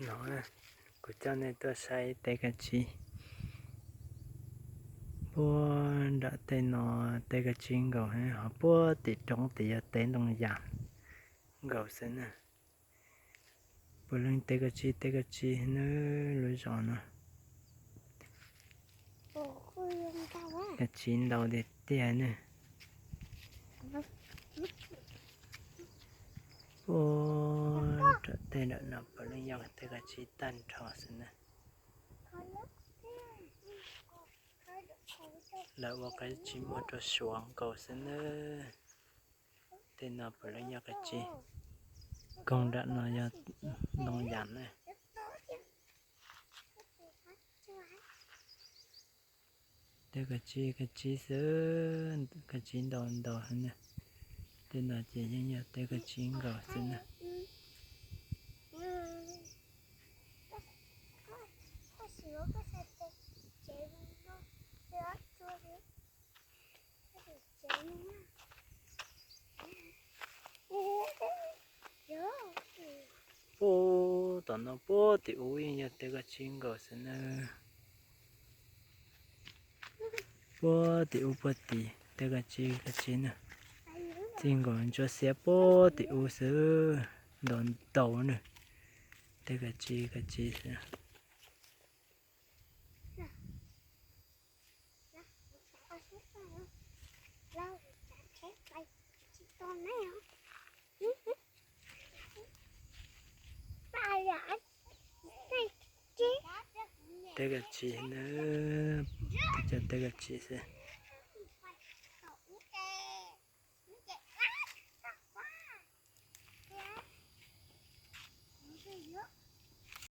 No, kuv coj nej tuaj saib tej kab tsib. Puag nram tej no tej kab tsib nkaus, ho puag tim roob tim yog tej ntoo yas nkaus xwb na. Puav leej tej kab tsib tej kab tsib na, lub zos no. Kab tsib ntau tiag tiag ne. Puag nram tej nram no puav leej yog tej kab tsib tag nrho xwb na. Lawv ua kab tsib muag rau suav nkaus xwb na. Tej no puav leej yog kab tsib. Koog nram no yog ntoo yas na. Tej kab tsib kab tsib xwb, kab tsib ntau ntau na. Tej no ces yeej yog tej kab tsib nkaus xwb na. Puag tom no puag tim ub yeej yog tej kab tsib nkaus xwb na. Puag tim ub puag tim tej kab tsib kab tsib na. Txij nkaus ntsuab xiab puag tim ub xwb, ntau ntau na. Tej kab tsib kab tsib xwb. Tej kab tsib na, cov tej kab tsib xwb.